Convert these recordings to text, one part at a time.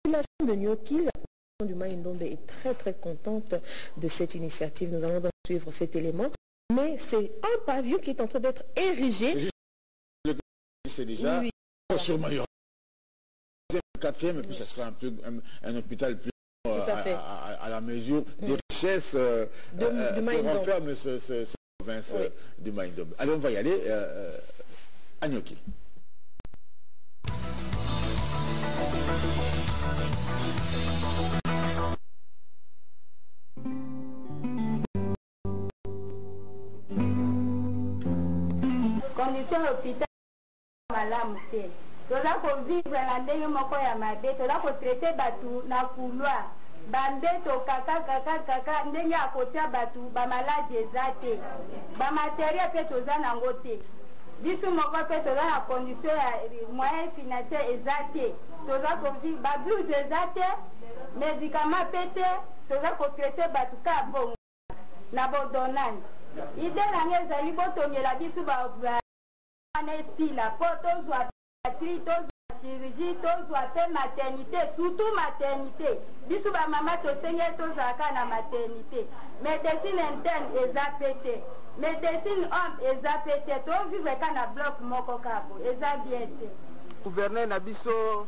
Population de Nioki, la population du Maï-Ndombe est très très contente de cette initiative. Nous allons donc suivre cet élément. Mais c'est un pavillon qui est en train d'être érigé. C'est déjà oui, oui. Sûrement il y aura un quatrième, et puis ça sera un, peu, un hôpital plus à la mesure des richesses que renferme cette province du Maï-Ndombe. Allez, on va y aller à Nioki. Condition hôpital malamu te, toza kovivre na ndenge moko ya mabe, toza kotraite bato na couloir, bambeto kaka kaka kaka, ndenge ya kotia bato bamaladi eza te, bamatériel mpe toza nango te. Biso moko mpe toza na condition ya moyen financier eza te, toza kovivre, bablouse eza te, médicament mpe te, toza kotraite bato ka bongo na bodonani. Idée na nga ezali botongela biso wana esila mpo tozwa pédiatrie, tozwa chirurgie, tozwa mpe maternité, surtout maternité. Biso bamama tosengeli tozalaka na maternité. Médecine interne eza mpe te, médecine homme eza mpe te, tovivre ka na bloc moko kaka boye, eza bien te. Gouverneur na biso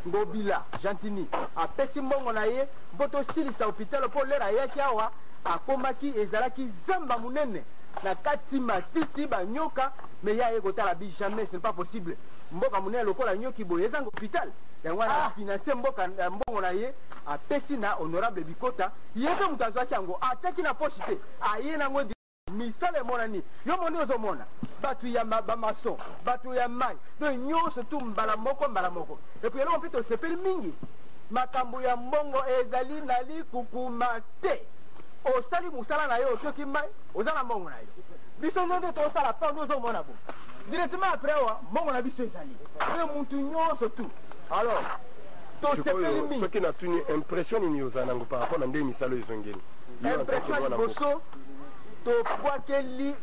Ngobila Gentiny apesi mbongo na ye mpo tosilisa hôpital, mpo lere ayaki awa akomaki ezalaki zamba monene na kati, matiti, banyoka. Mais ye aye kotala bi jamais, ce n'est pas possible, mboka monene lokola Nioki boye ezanga hôpital. Yango wana afinance mboka, mbongo na ye apesi na honorable Bikota. Ye mpe moto azwaki yango, atiaki na poche te, aye nango. Misala emonani, yo moni ozomona bato ya bamaçon, bato ya mai, donc nyonso tu mbala moko mbala moko. Et puis eloko mpe tosepeli mingi, makambo ya mbongo ezali na likukuma te. Osali mosala na yo, otoki mai, oza na mbongo na yo. Biso nde tosala pando, ozomona bo directement après awa mbongo na biso ezali mpe mutu nyonso tu. Alors tosepeli mingi. Soki natuni, impression nini ozala nango par rapport na nde misala oyo ezongeli? Impression ya liboso, tobwakeli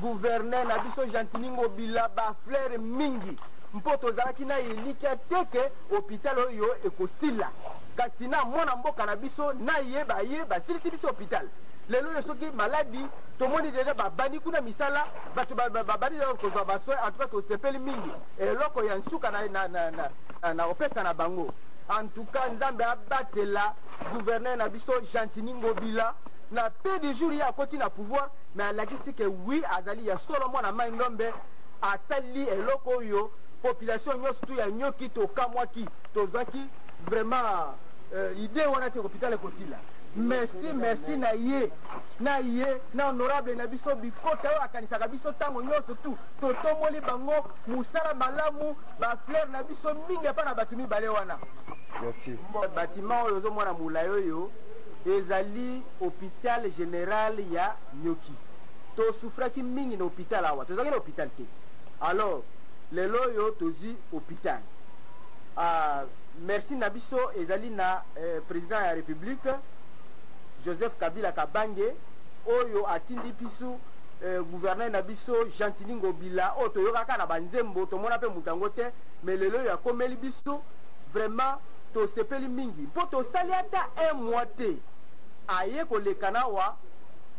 gouverneur na biso Gentiny Ngobila bafleur mingi, mpo tozalaki na elikya te ke hôpital oyo ekosila. Kasi na mwana mboka na biso na ye baye basilisi biso hôpital. Lelo oyo soki maladi, tomoni déjà babandi kuna misala, bato babandi kozwa basoin. En tout cas tosepeli mingi. Eloko ya nsuka na kopesa na bango, en tout cas Nzambe abatela gouverneur na biso Gentiny Ngobila. Na peu de jour ye akoti na pouvoir, mais alakisi ke oui, azali ya solo mwana Mai Ndombe. Asali eloko oyo population nyonso tu ya Nioki tokamwaki, tozwaki vraiment idée wana te hôpital ekosila. Merci, merci na ye, na ye na honorable na biso Bikota oyo akanisaka biso ntango nyonso tu. Totomboli bango, mosala malamu, bafleur na biso mingi epa na bato mibale wana. Merci. Bâtiment oyo ozomona molai oyo ezali hôpital général ya Nioki. Tosufraki mingi na hôpital awa, tozalaki na hôpital te. Alors lelo oyo tozwi hôpital. Merci na biso ezali na président ya République Joseph Kabila Kabange oyo atindi biso gouverneur na biso Gentiny Ngobila oyo toyokaka na banzembo, tomona mpe moto yango te, mais lelo oyo akomeli biso, vraiment tosepeli mingi, mpo tosali ata un mois te, aye koleka na awa,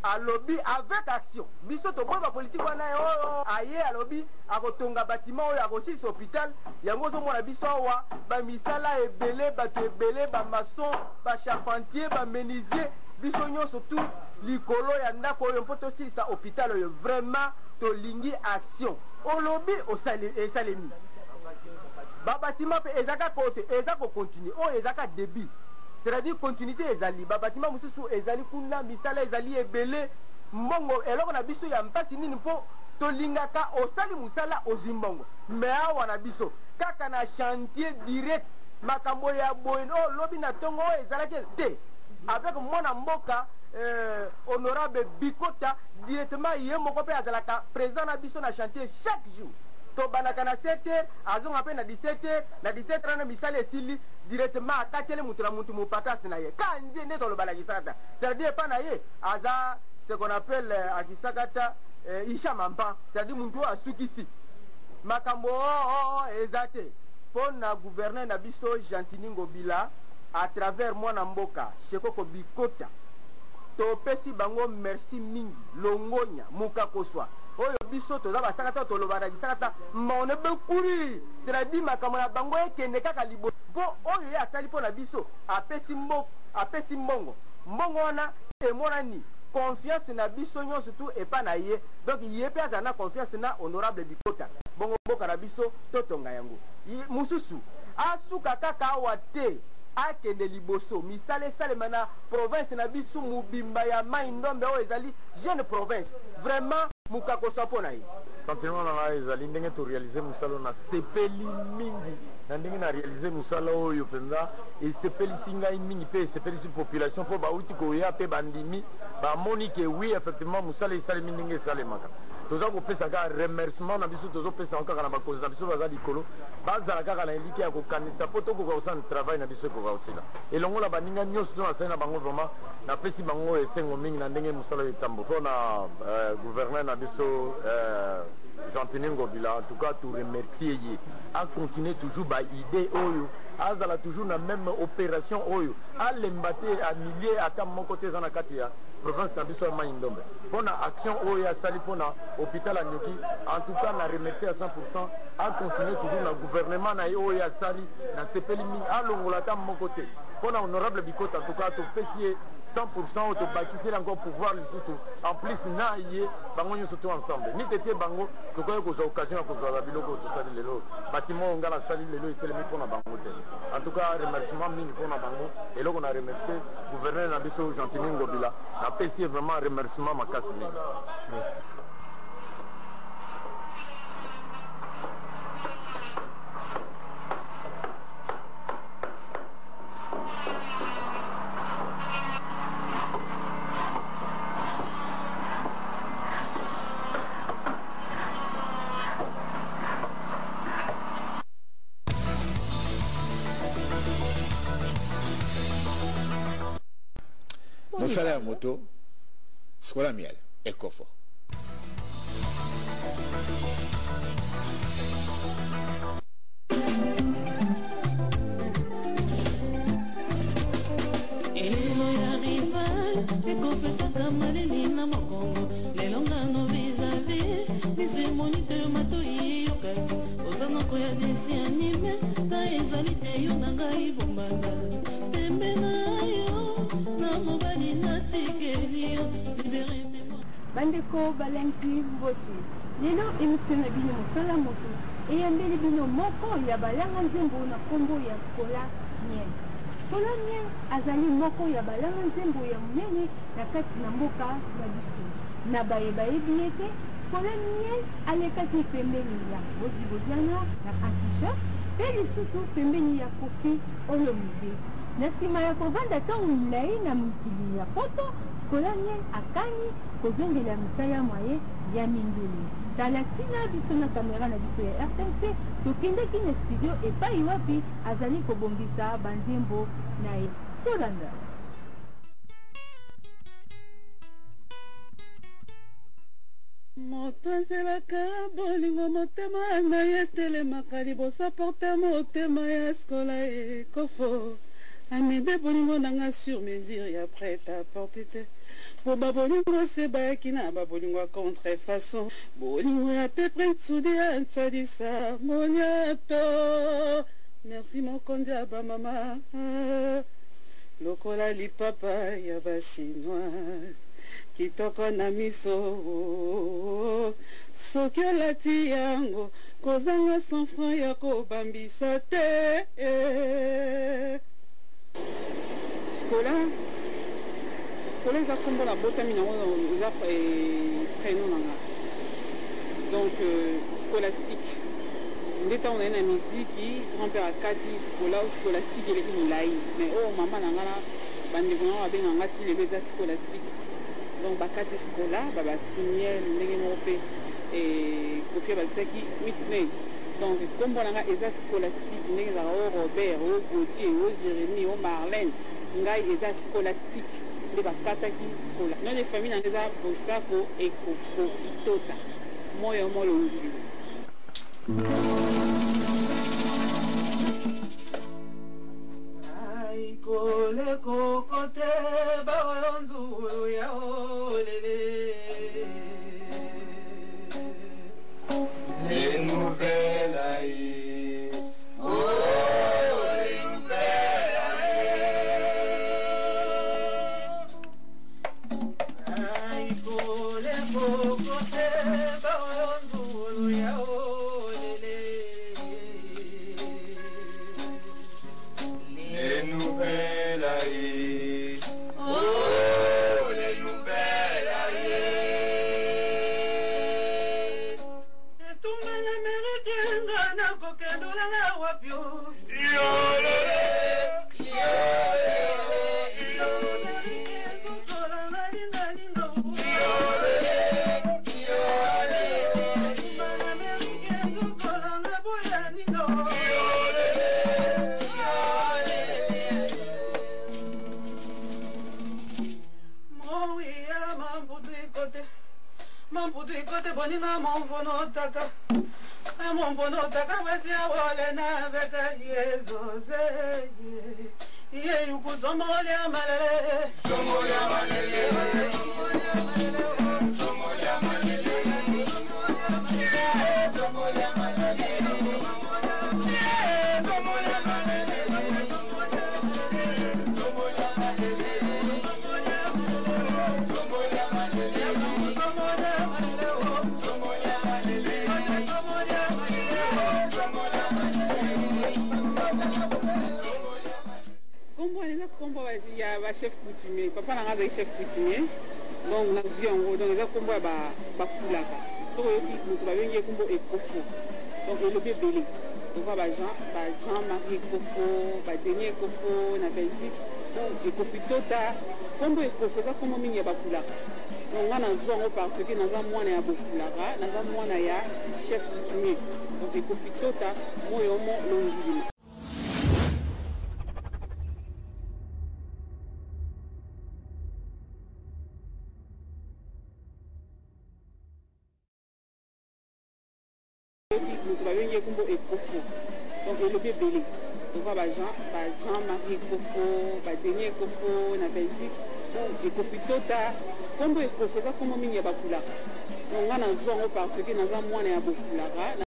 alobi avec action. Biso toboyi bapolitike wana oyo aye alobi akotonga bâtiment oyo, akosilisa hôpital. Yango ozomona biso awa, bamisala ebele, bato ebele, bamaçon, bacharpentier, bamenuisier, biso nyonso tu likolo ya ndako oyo mpo tosilisa hôpital oyo. Vraiment tolingi action, olobi esalemi. Babâtiment mpe eza kaka oyo te, eza kocontinue, oyo eza kaka début, c'est-à-dire continuité ezali. Babâtiment mosusu ezali kuna, misala ezali ebele. Mbongo eloko na biso ya mpasi nini? Mpo tolingaka osali mosala, ozwi mbongo. Mais awa na biso kaka na chantier direct, makambo ya boye oyo lobi na ntongo oyo ezalaki te. Avec mwana mboka honorable Bikota, directement ye moko mpe azalaka président na biso na chantier. Chaque jour tobandaka na 7 heures, azonga mpe na 17 heures. Na 17 heures wana misala esili, directement akateli moto na motu mopatasi na ye ka nzie nde toloba na Kisakata, c'est-à-dire epa na ye aza ce qu'on appelle akisakata isha mampa, c'est-à-dire motu oyo asukisi makambo eza te. Mpo na gouverneur na biso Gentiny Ngobila. À travers mwana mboka Shekoko Bikota, topesi bango merci mingi, longonya mukakoswa oyo biso toza basakata, toloba na gisakata mone bekuri, c'est-à-dire makambo na bango ekende kaka liboso. Mpo oyo ye asali mpo na biso, apesi mbo, apesi mbongo, mbongo wana emonani confiance na biso nyonso tu epa na ye. Donc ye mpe azala na confiance na honorable Bikota, bongo mboka na biso totonga yango. Mosusu asuka kaka awa te, akende liboso, misala esalema na province na biso mobimba ya Mai Ndombe oyo ezali jeune province. Vraiment mokakoswa mpo na ye. Sentiment na ngai ezali ndenge toréaliser mosala oyo, nasepeli mingi na ndenge na réaliser mosala oyo. Mpenza esepelisi ngai mingi mpe esepelisi population, mpo bauti koya mpe bandimi, bamoni ke oui, effectivement mosala esalemi ndenge esalemaka. Toza kopesa kaka remerciement na biso, tozopesa yango kaka na bakonzi na biso baza likolo, bazala kaka na elike ya kokanisa mpo tokoka kosala travail na biso ekoka kosila elongo na baninga nyonso to nasali na bango. Vraiment napesi bango esengo mingi na ndenge mosala oyo etambo. Mpo na gouverneur na biso Gentiny Ngobila, en tout cas toremercie ye, acontinue toujours baidée oyo, azala toujours na même opération oyo, alemba te, amilie ata moko te eza na kati ya province na biso ya Mai Ndombe. Mpo na action oyo asali mpo na hôpital ya Nioki, en tout cas na remercie à 100. Acontinue toujours na gouvernement na ye oyo asali, nasepeli mingi, alongola ata moko te. Mpo na honorable Bikota, en tout cas topesi ye 100, oyo tobakiseli encore pouvoir lisusu en plus na ye, bango nyonso to ensemble ni tete bango tokoki kozwa occasion ya kozwa babiloko oyo tosali lelo. Bâtiment oyo nga nasali lelo etelemi mpo na bango te. En tout cas remerciement mingi mpo na bango. Eloko na remercier gouverneur na biso Gentiny Ngobila, napesi ye vraiment remerciement makasi mingi. Merci. Mosala ya moto, Sikola Miel Ekofo. Elelo ya rival ekopesaka malili na mokongo. Lelo ngano vis-à-vis, miso emoni te, matoi eyokaki. Oza noko ya dessin animé, ta ezali te yo na ngai bombanda tembe na yo na mobali natikeli yo libere. Bandeko balandi, mbote. Lelo émission na bino Mosala Moto eyambeli bino moko ya balanga nzembo na nkombo ya Scola Miel. Scola Miel azali moko ya balanga nzembo ya monene na kati na mboka na biso. Na baye bayebi ye te, Scola Miel alekaki pembeni ya Bozi Boziana na Antichoc, mpe lisusu pembeni ya Koffi Olomide. Na nsima ya kovanda ntango molai na mokili ya Poto, Scola Miel akani kozongela misala mwa ye ya mindule. Tala ntina biso na kamera na biso ya RTNC tokendaki na studio epai wapi azali kobongisa banzembo na ye. Tolanda. Moto azelaka bolingo, motema na ye etelemaka liboso porte. Motema ya Scola Ekofo amide, bolingo nanga sur mesure ya prêt à porter te, po babolingo se bayaki na babolingo ya contrefaçon, bolingo ya pepre nsudi ya nsadisa moniato. Merci mokonzi ya bamama, lokola lipapa ya bachinois, kitoko na miso. Soki olati yango, kozanga 100 franc ya kobambisa te. Scola, Scola eza nkombo nabotami nango, eza prénom na nga. Donc scolastique nde ntango naye na miziki, grand père akati Scola, scolastique eleki molai. Mais oyo mama na nga na bandeko na nga babengaka nga ti lelo eza scolastique. Donc bakati Scola, babakisi Miel, ndenge moko mpe Koffi abakisaki mitne. Donc nkombo na nga eza scolastique, ndenge ezalaka o Robert, o Gautier, o Jérémie, o Marlène, ngai eza scolastique nde bakataki Scola. Nom de famille na nga eza Bosako Ekofo Itota Moyo Molongili. Ai. Aikole kokote baoyo nzulu ya olele. Les nouvelles aïe. Oh, les nouvelles aïe. Aikole kokote baoyo nzulu ya olele. Les nouvelles aïe. Oh, les nouvelles aïe. Etumba na merite nga nakokendola wapi o. Mamputu ikote boninga momvono taka momvono taka basi awole na beka yezoze ye yukusomolia malele Somolia malele. Somolia malele. Somolia malele. Somolia malele. Somolia malele. Somolia malele. Somolia malele. Somolia malele. Kombo wana eza kombo ya bachef coutumier. Papa na nga azali chef coutumier, donc nazwi yango. Donc eza kombo ya bakulaka. Soki oyoki moto babengi ye kombo Ekofo, donc elobi ebele lokola bajean, ba Marie Ekofo, baDenis Ekofo na Belgique. Donc Ekofi Tota, kombo Ekofo eza kombo mingi ya bakulaka. Donc nga nazwa yango parce que naza mwana ya bokulaka, naza mwana ya chef coutumier. Donc Ekofi Tota Moyomo Longilima. Moto babengi ye kombo Ekofo, donc elobi ebele lokola bajean, Marie Ekofo, baDenis Ekofo na Belgique. Donc Ekofi Tota, kombo Ekofo eza kombo mingi ya bakulaka. Donc nga nazwa yango parce que naza mwana ya bokulaka.